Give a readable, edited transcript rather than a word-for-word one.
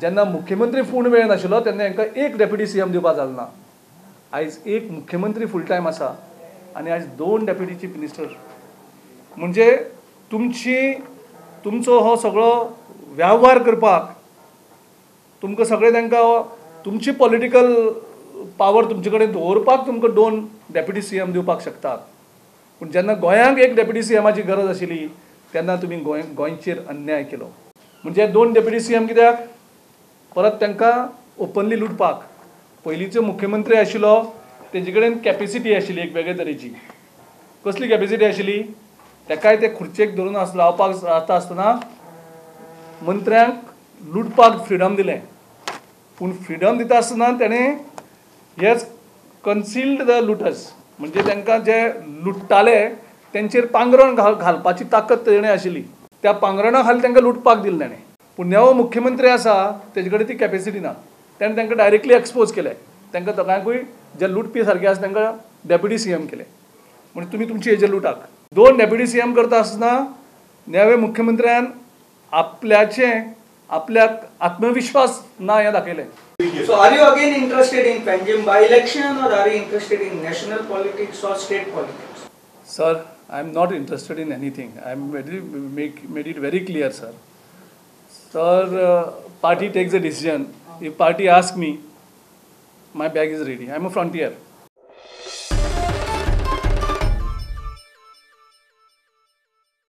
जेन्ना मुख्यमंत्री फूल वेळ नाशिल्लो तेन्ना हांकां एक डेप्युटी सीएम दिवपाक जालें ना. आयज एक मुख्यमंत्री फूल टायम आसा आनी आयज 2 डेप्युटी चीफ मिनिस्टर. म्हणजे तुमची तुमचो हो सगळो वेव्हार करपाक तुमकां सगळें तांकां तुमची पॉलिटिकल पावर तुमचे कडेन दवरपाक तुमकां 2 डेप्युटी सीएम दिवपाक शकतात. पूण जेन्ना गोंयांक एक डेप्युटी सीएमाची गरज आशिल्ली तेन्ना तुमी गोंयचेर अन्याय केलो. म्हणजे 2 डेप्युटी सीएम कित्याक? परत तांकां ओपनली लुटपाक. पयलींचो मुख्यमंत्री आशिल्लो तेजे कडेन कॅपेसिटी आशिल्ली एक वेगळे तरेची. कसली कॅपेसिटी आशिल्ली? ताकाय ते खुर्चेक धरून लावपाक जाता आसतना मंत्र्यांक लुटपाक फ्रिडम दिलें. पूण फ्रिडम दिता आसतना तेणें हेच कन्सिल्ड the लुटर्स, म्हणजे तांकां जे लुट्टाले तेंचेर पांगरण घालपाची ताकद तेणें आशिल्ली. त्या पांगरणा खाली तांकां लुटपाक दिलें तेणें. पूण नवो मुख्यमंत्री आसा तेजे कडेन ती कॅपेसिटी ना. तेणें तांकां डायरेक्टली एक्सपोज केले. तांकां दोगांकूय जे लुटपी सारके आसा तांकां डेप्युटी सीएम केले. म्हणजे तुमी तुमची हेजेर लुटाक. 2 डेप्युटी सीएम करता आसतना नवे मुख्यमंत्र्यान आपल्याक आत्मविश्वास ना हें दाखयलें. So are you again interested in Panjim by election or are you interested in national politics or state politics? Sir, I am not interested in anything. I am made it very clear, sir. Sir, party takes a decision. If party asks me, my bag is ready. I am a frontier.